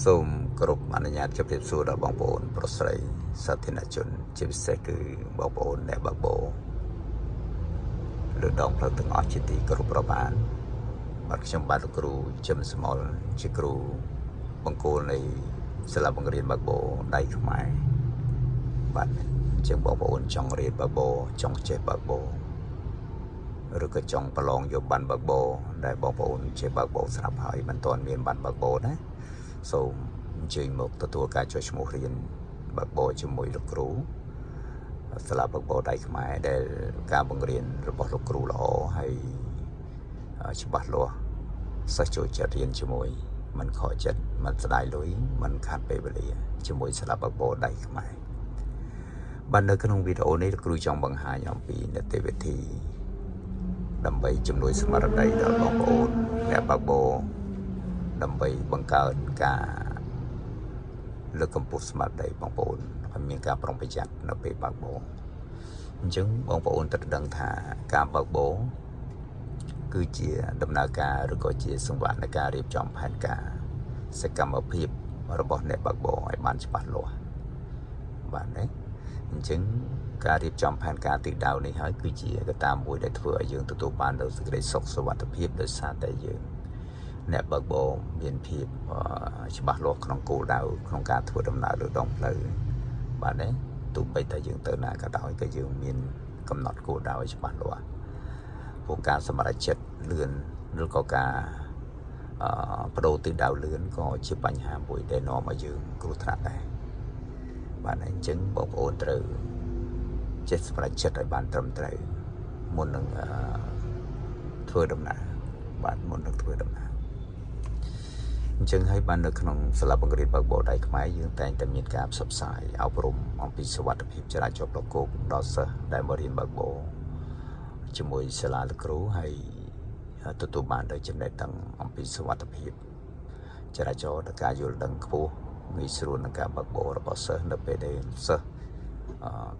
សូមគោរពអនុញ្ញាតជម្រាបសួរដល់បងប្អូនប្រុសស្រីសាធារណជនជាពិសេសគឺបងប្អូនអ្នកបើកបរលើដងផ្លូវទាំងអស់ជាទីគោរពរាប់អានបាទខ្ញុំបាទលោកគ្រូជឹមស្មល់ជាគ្រូបង្គោលនៃសាលាបង្រៀនបើកបរដៃខ្មែរបាទអញ្ចឹងបងប្អូនចង់រៀនបើកបរចង់ចេះបើកបរឬក៏ចង់ប្រឡងយកបានបើកបរដែលបងប្អូនចេះបើកបរស្រាប់ហើយមិនទាន់មានបានបើកបរណាសូមអញ្ជើញមកទទួលការចុះឈ្មោះរៀនបើកបរជាមួយលោកគ្រូសាលាបើកបរដៃខ្មែរដែលការបង្រៀនរបស់លោកគ្រូល្អហើយច្បាស់លាស់សិស្សចូលចិត្តរៀនជាមួយមិនខកចិត្តមិនស្ដាយលុយមិនខាត់ពេលវេលាជាមួយសាលាបើកបរដៃខ្មែរបាទនៅក្នុងវីដេអូនេះលោកគ្រូចង់បង្ហាញអំពីនីតិវិធីដើម្បីជំនួយស្មារតីដល់បងប្អូនអ្នកបើកបរដើម្បីបង្កើនការលើកកម្ពស់ស្មារតីបងប្អូនឲ្យមានការប្រុងប្រយ័ត្ននៅពេលបើកបរអញ្ចឹងបងប្អូនត្រូវដឹងថាការបើកបរគឺជាដំណើរការឬក៏ជាសង្វាក់នៃការរៀបចំផែនការសកម្មភាពរបស់អ្នកបើកបរឲ្យបានច្បាស់លាស់បាទណាអញ្ចឹងការរៀបចំផែនការទិសដៅនេះហើយគឺជាកត្តាមួយដែលធ្វើឲ្យយើងទទួលបាននូវសេចក្តីសុខសុវត្ថិភាពដោយសារតែយើងអ្នកបើកបរមានភាពច្បាស់លាស់ក្នុងគោលដៅក្នុងការធ្វើដំណើរលើដងផ្លូវបាទណាទោះបីតែយើងទៅណាក៏ដោយក៏យើងមានកំណត់គោលដៅឲ្យច្បាស់លាស់ព្រោះការសម្រេចចិត្តលឿនឬក៏ការបដូរទិសដៅលឿនក៏ជាបញ្ហាមួយដែលនាំឲ្យយើងគ្រោះថ្នាក់ដែរបាទអញ្ចឹងបងប្អូនត្រូវចេះសម្រេចចិត្តឲ្យបានត្រឹមត្រូវមុននឹងធ្វើដំណើរបាទមុននឹងធ្វើដំណើរអញ្ចឹងហើយបាននៅក្នុងសាលាបង្រៀនបើកបរដៃខ្មែរយើងតែងតែមានការផ្សព្វផ្សាយអប់រំអំពីសុវត្ថិភាពចរាចរណ៍ផ្លូវគោកដល់សិស្សដែលមករៀនបើកបរជាមួយសាលាលោកគ្រូហើយទទួលបានដោយចំណេះដឹងអំពីសុវត្ថិភាពចរាចរណ៍និងការយល់ដឹងខ្ពស់ងាយស្រួលក្នុងការបើកបររបស់សិស្សនៅពេលដែលសិស្ស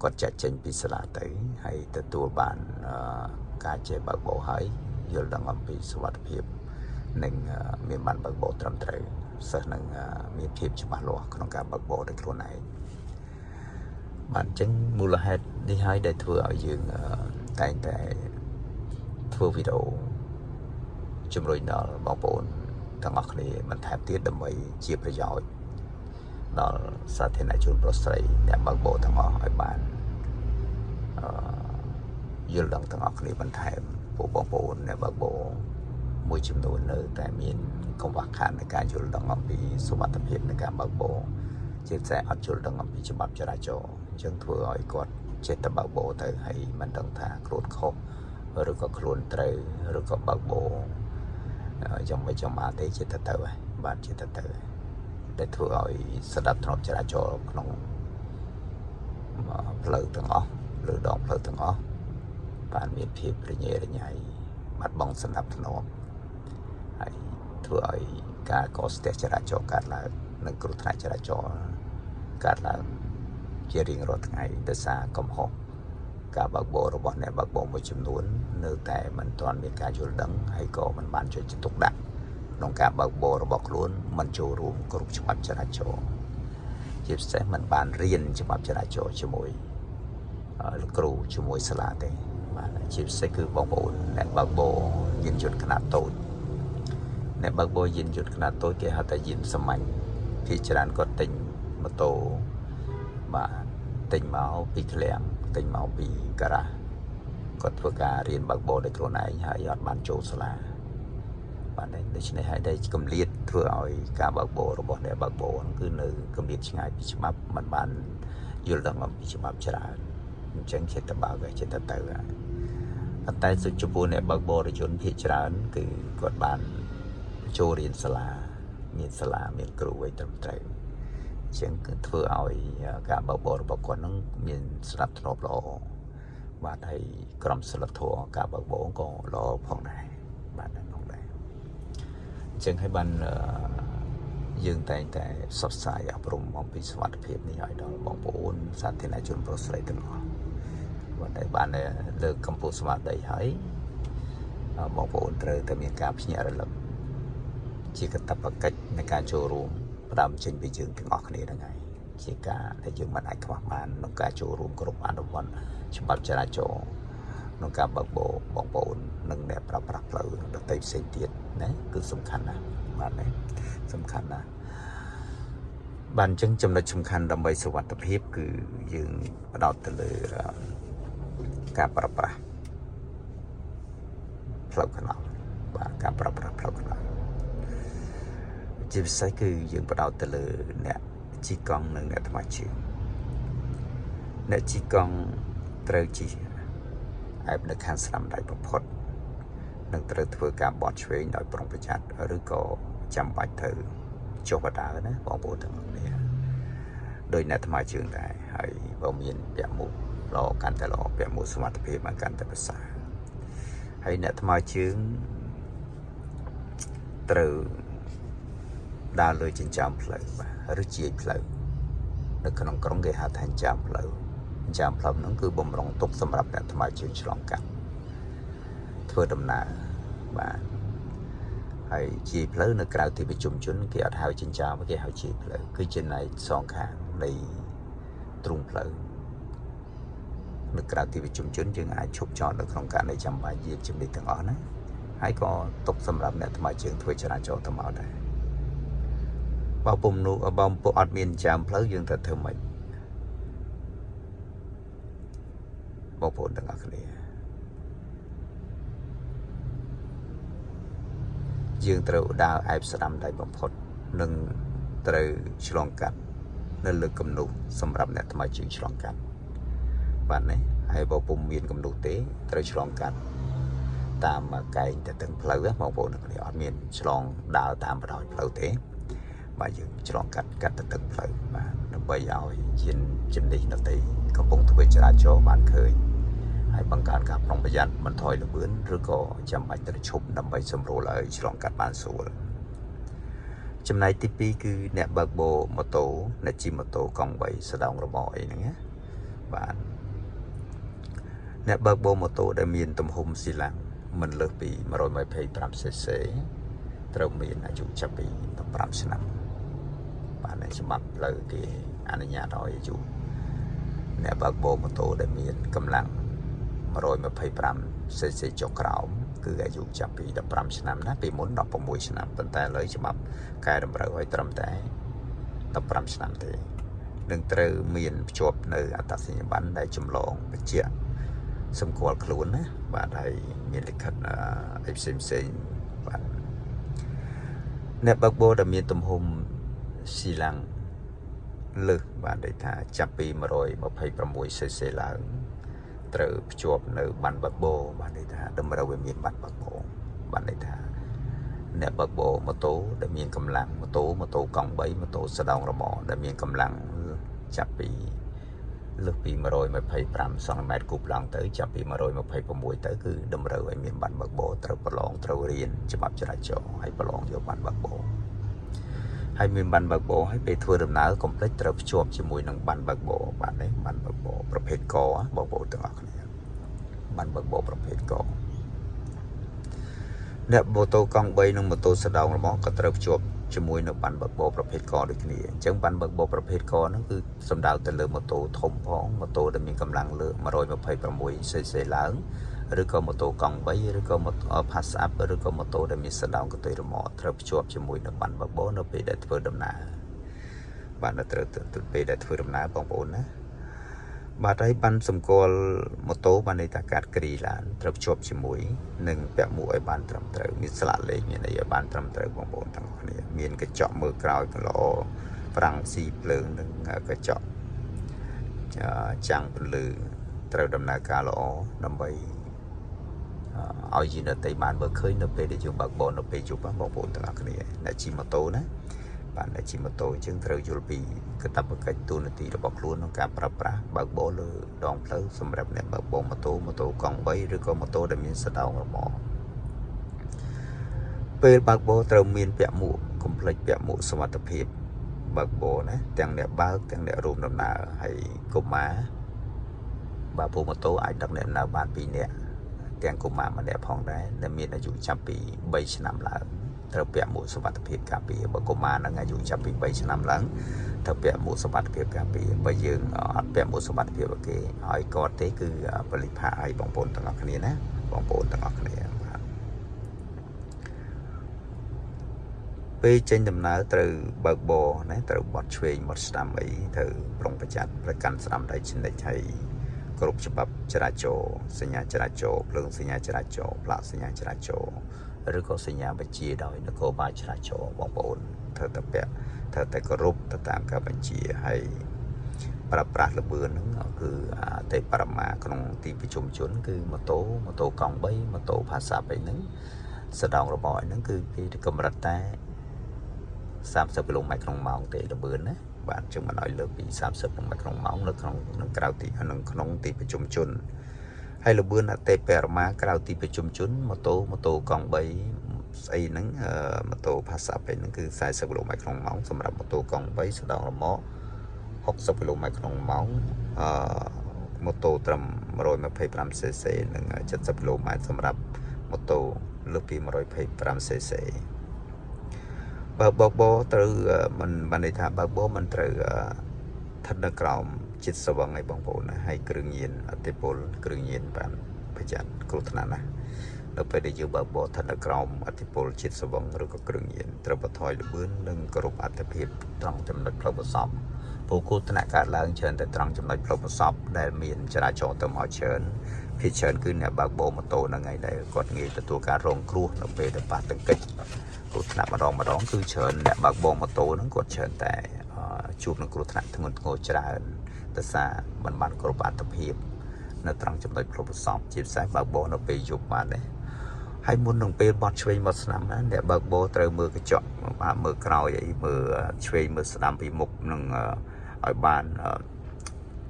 គាត់ចាក់ចេញពីសាលាទៅហើយទទួលបានការចេះបើកបរហើយយល់ដឹងអំពីសុវត្ថិភាពនិងមានបានបើកបរត្រឹមត្រូវសិស្សនឹងមានភាពច្បាស់លាស់ក្នុងការបើកបរដោយខ្លួនឯងបាទអញ្ចឹងមូលហេតុនេះហើយដែលធ្វើឲ្យយើងតែងតែធ្វើវីដេអូជំរុញដល់បងប្អូនទាំងអស់គ្នាបន្ថែមទៀតដើម្បីជាប្រយោជន៍ដល់សាធារណជនប្រុសស្រីអ្នកបើកបរទាំងអស់ឲ្យបានយល់ដឹងទាំងអស់គ្នាបន្ថែមពួកបងប្អូនអ្នកបើកបរមួយចំនួននៅតែមានកង្វះខាតនៃការយល់ដឹងអំពីសុវត្ថិភាពនៃការបើកបរជាពិសេសអត់យល់ដឹងអំពីច្បាប់ចរាចរណ៍អញ្ចឹងធ្វើឲ្យគាត់ចេះតែបើកបរទៅហើយមិនដឹងថាខ្លួនខុសឬក៏ខ្លួនត្រូវឬក៏បើកបរយ៉ាងម៉េចយ៉ាងម៉ាទេចេះតែទៅហើយបាទចេះតែទៅដែលធ្វើឲ្យស្ដាប់ធ្នាប់ចរាចរណ៍ក្នុងផ្លូវទាំងអស់ឬដងផ្លូវទាំងអស់បានមានភាពរញ៉េរញ៉ៃបាត់បង់សណ្ដាប់ធ្នាប់ហើយធ្វើឲ្យការកកស្ទះចរាចរណ៍កើតឡើងនិងគ្រោះថ្នាក់ចរាចរណ៍កើតឡើងជារៀងរាល់ថ្ងៃដោយសារកំហុសការបើកបររបស់អ្នកបើកបរមួយចំនួននៅតែមិនទាន់មានការយល់ដឹងហើយក៏មិនបានយកចិត្តទុកដាក់ក្នុងការបើកបររបស់ខ្លួនមិនចូលរួមគ្រប់ច្បាប់ចរាចរណ៍ជាពិសេសមិនបានរៀនច្បាប់ចរាចរណ៍ជាមួយលោកគ្រូជាមួយសាលាទេបាទជាពិសេសគឺបងប្អូនអ្នកបើកបរយានយន្តខ្នាតតូចអ្នកបើកបរយានយន្តខ្នាតតូចគេហៅថាយានសាមញ្ញភាគច្រើនគាត់ទិញម៉ូតូបាទទិញមកពីឃ្លាំងទិញមកពីការ៉ាស់គាត់ធ្វើការរៀនបើកបរដោយខ្លួនឯងហើយអត់បានចូលសាលាបាទដូច្នេះហើយដែលកម្លៀតធ្វើឲ្យការបើកបររបស់អ្នកបើកបរគឺនៅកម្លៀតឆ្ងាយពីច្បាប់មិនបានយល់ដឹងអំពីច្បាប់ច្រើនអញ្ចឹងចេះតែបើកចេះតែទៅប៉ុន្តែសុចំពោះអ្នកបើកបររថយន្តភាគច្រើនគឺគាត់បានចូលរៀនសាលាមានសាលាមានគ្រូអីត្រឹមត្រូវអញ្ចឹងគឺធ្វើឲ្យការបើកបររបស់គាត់នឹងមានស្ដាប់ធ្នាប់ល្អបាទហើយក្រមសីលធម៌ការបើកបរក៏ល្អផងដែរបាទផងដែរអញ្ចឹងហើយបានយើងតែងតែផ្សព្វផ្សាយអប់រំអំពីសុវត្ថិភាពនេះឲ្យដល់បងប្អូនសាធារណជនប្រុសស្រីទាំងអស់បាទតែបានលើកកម្ពស់ស្មារតីហើយបងប្អូនត្រូវតែមានការភ្ញាក់រលឹកជាកាតព្វកិច្ចនៃការចូលរួម ផ្ដើមចេញពីយើងទាំងអស់គ្នាហ្នឹងហើយជាការដែលយើងមិនអាចខ្វះបានក្នុងការចូលរួមគ្រប់អនុវត្តច្បាប់ចរាចរណ៍ក្នុងការបើកបរបងប្អូននិងអ្នកប្រើប្រាស់ផ្លូវដទៃផ្សេងទៀតណាគឺសំខាន់ណាស់បាទណាសំខាន់ណាស់បាទអញ្ចឹងចំណុចសំខាន់ដើម្បីសុវត្ថិភាពគឺយើងផ្ដោតទៅលើការប្រើប្រាស់ផ្លូវថ្នល់បាទការប្រើប្រាស់ផ្លូវថ្នល់ជាពិសេសគឺយើងផ្ដោតទៅលើអ្នកជិះកង់និងអ្នកថ្មើរជើងអ្នកជិះកង់ត្រូវជិះអែបនៅខាងស្ដាំដៃបំផុតនិងត្រូវធ្វើការបត់ឆ្វេងដោយប្រុងប្រយ័ត្នឬក៏ចាំបាច់ត្រូវចុះបដើណាបងប្អូនទាំងអស់គ្នាដោយអ្នកថ្មើរជើងដែរហើយបើមានពាក់មួកល្អកាន់តែល្អពាក់មួកសុវត្ថិភាពបានកាន់តែប្រសើរហើយអ្នកថ្មើរជើងត្រូវដើរលើចិញ្ចើមផ្លូវបាទឬជាយផ្លូវនៅក្នុងក្រុងគេហៅថាចិញ្ចើមផ្លូវចិញ្ចើមផ្លូវហ្នឹងគឺបំរុងទុកសម្រាប់អ្នកថ្មើរជើងឆ្លងកាត់ធ្វើដំណើរបាទហើយជាយផ្លូវនៅក្រៅទីប្រជុំជនគេអត់ហៅចិញ្ចើមគេហៅជាយផ្លូវគឺជាចំណែកសងខាងនៃទ្រូងផ្លូវនៅក្រៅទីប្រជុំជនយើងអាចឈប់ចតនៅក្នុងករណីចាំបាច់យានជំនិះទាំងអស់ណាហើយក៏ទុកសម្រាប់អ្នកថ្មើរជើងធ្វើចរាចរណ៍ទៅមកដែរបើពុំនោះបើពុំអត់មានចាំផ្លូវយើងត្រូវធ្វើម៉េចបងប្អូនទាំងអស់គ្នាយើងត្រូវដើរអែបស្ដាំដៃបំផុតនិងត្រូវឆ្លងកាត់នៅលើគំនូសសម្រាប់អ្នកថ្មើរជើងឆ្លងកាត់បាទណាហើយបើពុំមានគំនូសទេត្រូវឆ្លងកាត់តាមកែងទៅទាំងផ្លូវបងប្អូនទាំងគ្នាអត់មានឆ្លងដើរតាមបណ្ដោយផ្លូវទេបាទយើងឆ្លងកាត់កាត់ទៅទាំងផ្លូវបាទដើម្បីឲ្យយានជំនិះដទៃកំពុងធ្វើចរាចរណ៍បានឃើញហើយបង្កើនការប្រុងប្រយ័ត្នបន្ថយល្បឿនឬក៏ចាំបាច់ត្រូវឈប់ដើម្បីសម្រួលឲ្យឆ្លងកាត់បានស្រួលចំណែកទី2គឺអ្នកបើកបរម៉ូតូអ្នកជិះម៉ូតូកង់3សដងរបរអីហ្នឹងណាបាទអ្នកបើកបរម៉ូតូដែលមានទំហំស៊ីឡាំងមិនលើសពី 125cc ត្រូវមានអាយុចាប់ពី15ឆ្នាំបាទในច្បាប់ផ្លូវគេអនុញ្ញាតឲ្យអាយុអ្នកបើកបរម៉ូតូដែលមានកម្លាំង 125cc ចុះក្រោមគឺអាយុចាប់ពី15ឆ្នាំណាពីមុន16ឆ្នាំប៉ុន្តែឥឡូវច្បាប់កែតម្រូវឲ្យត្រឹមតែ15ឆ្នាំទេនឹងត្រូវមានភ្ជាប់នៅអត្តសញ្ញាណប័ណ្ណដែលចម្លងបញ្ជាក់សម្គាល់ខ្លួនណាបាទហើយមានលិខិតអីផ្សេងផ្សេងបាទអ្នកបើកបរដែលមានទំហំស៊ីឡាំងលើសបាទន័យថាចាប់ពី 126cc ឡើងត្រូវភ្ជាប់នៅប័ណ្ណបើកបរបាទន័យថាតម្រូវឲ្យមានប័ណ្ណបើកបរបាទន័យថាអ្នកបើកបរម៉ូតូដែលមានកម្លាំងម៉ូតូកង់3ម៉ូតូសដងរមាដែលមានកម្លាំងចាប់ពីលើសពី125សង់ទីម៉ែត្រគូបឡើងទៅចាប់ពី126ទៅគឺតម្រូវឲ្យមានប័ណ្ណបើកបរត្រូវប្រឡងត្រូវរៀនច្បាប់ចរាចរណ៍ហើយប្រឡងយកប័ណ្ណបើកបរហើយមានប័ណ្ណបើកបរហើយពេលធ្វើដំណើរកុំភ្លេចត្រូវភ្ជាប់ជាមួយនឹងប័ណ្ណបើកបរបាទនេះប័ណ្ណបើកបរប្រភេទកបងប្អូនទាំងអស់គ្នាប័ណ្ណបើកបរប្រភេទកអ្នកម៉ូតូកង់3និងម៉ូតូសដងរបស់ក៏ត្រូវភ្ជាប់ជាមួយនៅប័ណ្ណបើកបរប្រភេទកដូចគ្នាអញ្ចឹងប័ណ្ណបើកបរប្រភេទកហ្នឹងគឺសំដៅទៅលើម៉ូតូធំផងម៉ូតូដែលមានកម្លាំងលើ 126cc ឡើងឬក៏ម៉ូតូកង់3ឬក៏ម៉ូតូ Pass Up ឬក៏ម៉ូតូដែលមានសដងកន្ទុយរមាក់ត្រូវភ្ជាប់ជាមួយនៅប័ណ្ណបើកបរនៅពេលដែលធ្វើដំណើរបាទនៅត្រូវទៅពេលដែលធ្វើដំណើរបងប្អូនណាបាទហើយបានសម្គាល់ម៉ូតូបានន័យថាកាត់គ្រីឡានត្រូវភ្ជាប់ជាមួយនឹងពាក់មួកឲ្យបានត្រឹមត្រូវមានស្លាកលេខមានអីឲ្យបានត្រឹមត្រូវបងប្អូនទាំងអស់គ្នាមានកញ្ចក់មើលក្រោយក៏ល្អប្រាំងស៊ីភ្លើងនិងកញ្ចក់ចាំងពន្លឺត្រូវដំណើរការល្អដើម្បីឲ្យយានដទៃបានមើលឃើញនៅពេលដែលយើងបើកបរនៅពេលយប់បងប្អូនទាំងអស់គ្នាអ្នកជិះម៉ូតូណាបាទអ្នកជិះម៉ូតូអញ្ចឹងត្រូវយល់ពីកាតព្វកិច្ចតួនាទីរបស់ខ្លួនក្នុងការប្រើប្រាស់បើកបរលើដងផ្លូវសម្រាប់អ្នកបើកបរម៉ូតូកង់3ឬក៏ម៉ូតូដែលមានសដងរមាក់ពេលបើកបរត្រូវមានពាក់មួកកុំភ្លេចពាក់មួកសុវត្ថិភាពបើកបរណាទាំងអ្នកបើកទាំងអ្នករួមដំណើរហើយកុមារបាទពូម៉ូតូអាចដឹកអ្នកដំណើរបាន2នាក់ទាំងកុមារម្នាក់ផងដែរដែលមានអាយុចាប់ពី3ឆ្នាំឡើង ត្រូវពាក់មួកសុវត្ថិភាពការពារបើកុមារនឹងអាយុចាប់ពី3ឆ្នាំឡើងត្រូវពាក់មួកសុវត្ថិភាពការពារបើយើងអត់ពាក់មួកសុវត្ថិភាពឲ្យគេឲ្យគាត់ទេគឺបលិផាឲ្យបងប្អូនទាំងអស់គ្នាណាបងប្អូនទាំងអស់គ្នាបាទពេលចេញដំណើរត្រូវបើកបរណាត្រូវបត់ឆ្វេងបត់ស្ដាំអីត្រូវប្រុងប្រយ័ត្នប្រកាន់ស្ដាំដៃឆ្និចហើយគ្រប់ច្បាប់ចរាចរណ៍សញ្ញាចរាចរណ៍ភ្លើងសញ្ញាចរាចរណ៍ផ្លាកសញ្ញាចរាចរណ៍ឬក៏សញ្ញាបញ្ជាដោយនគរបាលចរាចរណ៍បងប្អូនត្រូវតែពាក់ត្រូវតែគោរពទៅតាមការបញ្ជាហើយប្រើប្រាស់ល្បឿនហ្នឹងគឺអតិបរមាក្នុងទីប្រជុំជនគឺម៉ូតូកង់3ម៉ូតូផាសាប់អីហ្នឹងសដងរបរហ្នឹងគឺគេកម្រិតតែ30គីឡូម៉ែត្រក្នុងម៉ោងទេល្បឿនណាបាទចឹងមិនឲ្យលើសពី30គីឡូម៉ែត្រក្នុងម៉ោងនៅក្នុងនឹងក្រៅទីនឹងក្នុងទីប្រជុំជនហើយល្បឿនអតិបរមាក្រៅទីប្រជុំជនម៉ូតូកង់3ស្អីហ្នឹងម៉ូតូផាសាប់អីហ្នឹងគឺ40គីឡូម៉ែត្រក្នុងម៉ោងសម្រាប់ម៉ូតូកង់3ស្ដងរមាក់60គីឡូម៉ែត្រក្នុងម៉ោងអឺម៉ូតូត្រឹម 125cc និង70គីឡូម៉ែត្រសម្រាប់ម៉ូតូលើសពី 125cc បើបបត្រូវមិនបានន័យថាបើបមិនត្រូវស្ថិតនៅក្រោមជាតិស្វឹងឲ្យបងប្អូនណាហើយគ្រឿងញៀនអតិពលគ្រឿងញៀនបានប្រយ័ត្នគ្រោះថ្នាក់ណាស់នៅពេលដែលយើងបើបស្ថិតនៅក្រោមអតិពលជាតិស្វឹងឬក៏គ្រឿងញៀនត្រូវបន្ថយល្បឿននិងគោរពអត្ថភាពត្រង់ចំណុចផ្លូវប្រសពព្រោះគ្រោះថ្នាក់កើតឡើងច្រើនតែត្រង់ចំណុចផ្លូវប្រសពដែលមានចរាចរណ៍ទៅមកច្រើនភាគច្រើនគឺអ្នកបើកបរម៉ូតូហ្នឹងឯងដែលគាត់ងាយទទួលការរងគ្រោះនៅពេលដែលប៉ះទង្គិចគ្រោះថ្នាក់ម្ដងម្ដងគឺច្រើនអ្នកបើកបរម៉ូតូហ្នឹងគាត់ច្រើនតែជួបនឹងគ្រោះថ្នាក់ធ្ងន់ធ្ងរច្រើនដោយសារមិនបានគោរពអត្ថភាពនៅត្រង់ចំណុចផ្លូវប្រសពជាពិសេសបើកបរនៅពេលយប់បានទេហើយមុននឹងពេលបត់ឆ្វេងបត់ស្ដាំណាអ្នកបើកបរត្រូវមើលកញ្ចក់បាទមើលក្រោយអីមើលឆ្វេងមើលស្ដាំពីមុខនឹងឲ្យបាន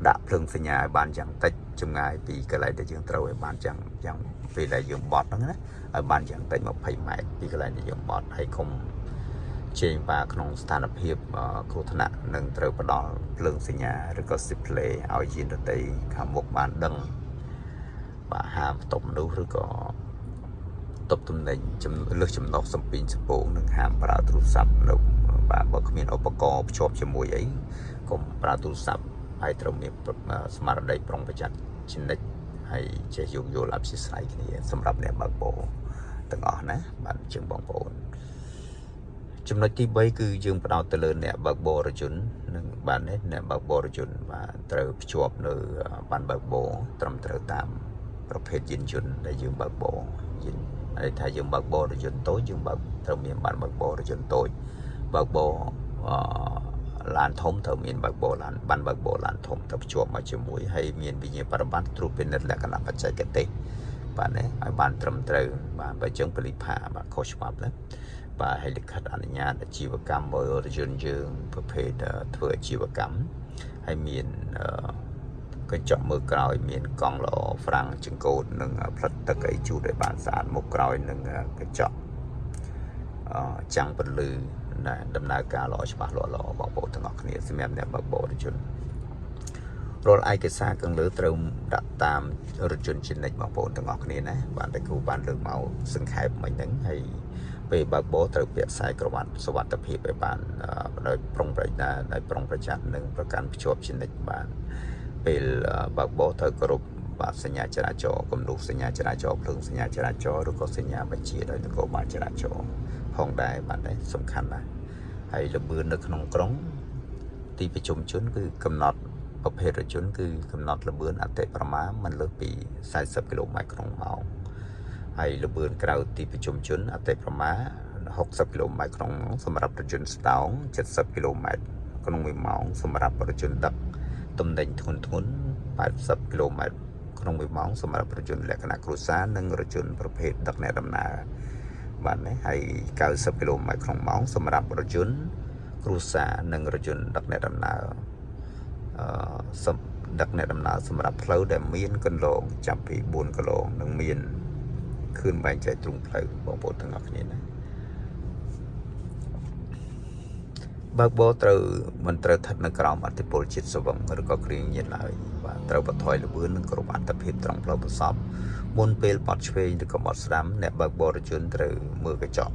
ដាក់ភ្លើងសញ្ញាឲ្យបានយ៉ាងតិចចម្ងាយពីកន្លែងដែលយើងត្រូវឲ្យបានយ៉ាងពេលដែលយើងបត់ហ្នឹងណាឲ្យបានយ៉ាងតិច20ម៉ែត្រពីកន្លែងដែលយើងបត់ហើយកុំជេងបាក្នុងស្ថានភាពគ្រោះថ្នាក់នឹងត្រូវផ្ដល់ភ្លើងសញ្ញាឬក៏ display ឲ្យយានដទៃខាងមុខបានដឹងបាទហាមផ្ទប់មនុស្សឬក៏តបតំណែងលើសចំណុះសំពីងសពងនិងហាមប្រើទូរស័ព្ទនៅបាទបើគ្មានឧបករណ៍ភ្ជាប់ជាមួយអីកុំប្រើទូរស័ព្ទហើយត្រូវមានស្មារតីប្រុងប្រយ័ត្នជានិច្ចហើយចេះយោគយល់អព្យាស្រ័យគ្នាសម្រាប់អ្នកបើកបរទាំងអស់ណាបាទជាងបងប្អូនចំណុចទី3គឺយើងផ្ដោតទៅលើអ្នកបើកបររថយន្តនិងបាទនេះអ្នកបើកបររថយន្តបាទត្រូវភ្ជាប់នៅបានបើកបរត្រឹមត្រូវតាមប្រភេទយានយន្តដែលយើងបើកបរយានន័យថាយើងបើកបររថយន្តតូចយើងបើកត្រូវមានបានបើកបររថយន្តតូចបើកបរឡានធំត្រូវមានបើកបរឡានបានបើកបរឡានធំត្រូវភ្ជាប់មកជាមួយហើយមានវិញ្ញាបនបត្រត្រួតពិនិត្យលក្ខណៈបច្ចេកទេសបាទនេះឲ្យបានត្រឹមត្រូវបាទបើចឹងពលិផាបាទខុសច្បាប់ណាបាទហើយលិខិតអនុញ្ញាតអាជីវកម្មបើរថយន្តយើងប្រភេទធ្វើអាជីវកម្មហើយមានកញ្ចក់មើលក្រោយមានកង់ល្អហ្វ្រាំងចង្កូតនិងផ្លិតទឹកអីជូតឲ្យបានស្អាតមុខក្រោយនិងកញ្ចក់ចាំងពន្លឺណាដំណើរការល្អច្បាស់លាស់ល្អបងប្អូនទាំងអស់គ្នាសម្រាប់អ្នកបើកបររថយន្តរាល់ឯកសារខាងលើត្រូវដាក់តាមរថយន្តជានិច្ចបងប្អូនទាំងអស់គ្នាណាបាទតែគ្រូបានលើកមកសង្ខេបមិញហ្នឹងហើយពេលបើកបរត្រូវពាក់ខ្សែក្រវ៉ាត់សុវត្ថិភាពឲ្យបានដោយប្រុងប្រយ័ត្នដោយប្រុងប្រយ័ត្ននិងប្រកាន់ភ្ជាប់ជានិច្ចបាទពេលបើកបរត្រូវគោរពបាទសញ្ញាចរាចរណ៍គំនូសសញ្ញាចរាចរណ៍ភ្លើងសញ្ញាចរាចរណ៍ឬក៏សញ្ញាបញ្ជាដោយនគរបាលចរាចរណ៍ផងដែរបាទនេះសំខាន់ណាស់ហើយល្បឿននៅក្នុងក្រុងទីប្រជុំជនគឺកំណត់ប្រភេទរថយន្តគឺកំណត់ល្បឿនអតិបរមាមិនលើសពី40គីឡូម៉ែត្រក្នុងម៉ោងហើយល្បឿនក្រៅទីប្រជុំជនអតិបរមា60គីឡូម៉ែត្រក្នុងម៉ោងសម្រាប់រថយន្តស្តោង70គីឡូម៉ែត្រក្នុង1ម៉ោងសម្រាប់រថយន្តដឹកទំនិញធ្ងន់ធ្ងរ80គីឡូម៉ែត្រក្នុង1ម៉ោងសម្រាប់រថយន្តលក្ខណៈគ្រួសារនិងរថយន្តប្រភេទដឹកអ្នកដំណើរបាទនេះហើយ90គីឡូម៉ែត្រក្នុងម៉ោងសម្រាប់រថយន្តគ្រួសារនិងរថយន្តដឹកអ្នកដំណើរដឹកអ្នកដំណើរសម្រាប់ផ្លូវដែលមានកន្លងចាប់ពី4គីឡូនិងមានខឿនបែងចែកទ្រុងផ្លូវបងប្អូនទាំងអស់គ្នាណាបើកបរត្រូវមិនត្រូវស្ថិតនៅក្រោមអធិពលជាតិស្វឹងឬក៏គ្រឿងញៀនឡើយបាទត្រូវបន្ថយល្បឿននិងគោរពអត្ថភាពត្រង់ផ្លូវប្រសពមុនពេលបត់ឆ្វេងឬក៏បត់ស្ដាំអ្នកបើកបររថយន្តត្រូវមើលកញ្ចក់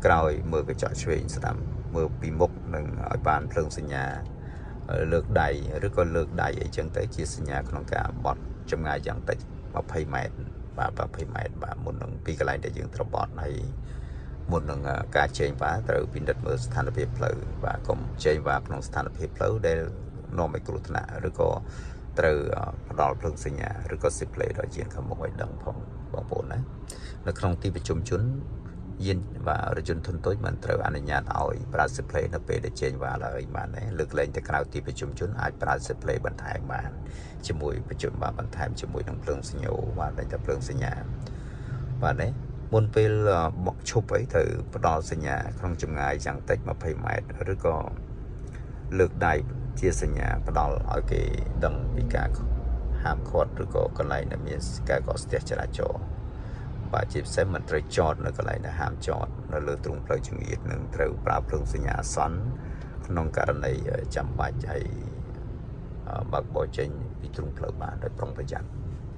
ក្រោយមើលកញ្ចក់ឆ្វេងស្ដាំមើលពីមុខនឹងឲ្យបានភ្លើងសញ្ញាលើកដៃឬក៏លើកដៃអីចឹងទៅជាសញ្ញាក្នុងការបត់ចម្ងាយយ៉ាងតិច20ម៉ែត្របាទ20ម៉ែត្របាទមុននឹងពីកន្លែងដែលយើងត្រូវបត់ហើយមុននឹងការចេញវ៉ាត្រូវពិនិត្យមើលស្ថានភាពផ្លូវបាទកុំចេញវ៉ាក្នុងស្ថានភាពផ្លូវដែលនាំឲ្យគ្រោះថ្នាក់ឬក៏ត្រូវផ្ដល់ភ្លើងសញ្ញាឬក៏ស៊ីផ្លេដល់យានខាងមុខឲ្យដឹងផងបងប្អូនណានៅក្នុងទីប្រជុំជនយានបាទរថយន្តធុនតូចមិនត្រូវអនុញ្ញាតឲ្យប្រើស៊ីផ្លេនៅពេលដែលចេញវ៉ាឡើយបាទណាលើកលែងទៅក្រៅទីប្រជុំជនអាចប្រើស៊ីផ្លេបន្ថែមបានជាមួយប្រជុំបាទបន្ថែមជាមួយនឹងភ្លើងសញ្ញាបាទតែភ្លើងសញ្ញាបាទណាមុនពេលបកឈប់អីត្រូវផ្ដល់សញ្ញាក្នុងចម្ងាយយ៉ាងតិច20ម៉ែត្រឬក៏លើកដៃជាសញ្ញាផ្ដល់ឲ្យគេដឹងពីការហាមឃាត់ឬក៏កន្លែងដែលមានការកកស្ទះចរាចរណ៍បាទជាពិសេសមិនត្រូវចតនៅកន្លែងដែលហាមចតនៅលើទ្រុងផ្លូវចង្អៀតនឹងត្រូវប្រើភ្លើងសញ្ញាអាសន្នក្នុងករណីចាំបាច់ឲ្យបើកបរចេញពីទ្រុងផ្លូវបានដោយប្រុងប្រយ័ត្ន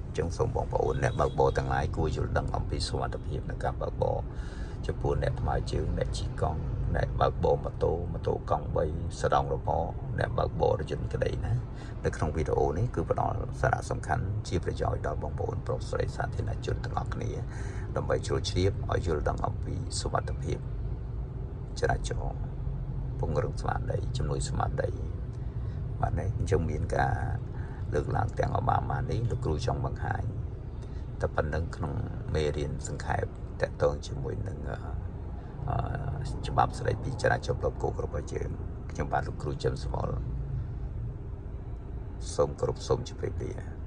អញ្ចឹងសូមបងប្អូនអ្នកបើកបរទាំងឡាយគួរយល់ដឹងអំពីសុវត្ថិភាពនៃការបើកបរចំពោះអ្នកថ្មើរជើងអ្នកជិះកង់អ្នកបើកបរម៉ូតូម៉ូតូកង់3សដងរបរអ្នកបើកបររថយន្តក្តីណានៅក្នុងវីដេអូនេះគឺផ្ដល់សារៈសំខាន់ជាប្រយោជន៍ដល់បងប្អូនប្រុសស្រីសាធារណជនទាំងអស់គ្នាដើម្បីជ្រួលជ្រាបឲ្យយល់ដឹងអំពីសុវត្ថិភាពចរាចរណ៍ពង្រឹងស្មារតីជំនួយស្មារតីបាទនេះអញ្ចឹងមានការលើកឡើងទាំងអបាម៉ានេះលោកគ្រូចង់បង្ហាញតែប៉ុណ្្នឹងក្នុងមេរៀនសង្ខេបតកតងជាមួយនឹងច្បាប់ស្តីពីចរាចរណ៍ផ្លូវគោករបស់យើងខ្ញុំបាទលោកគ្រូជឹមសវលសូមគោរពសូមជម្រាបលា។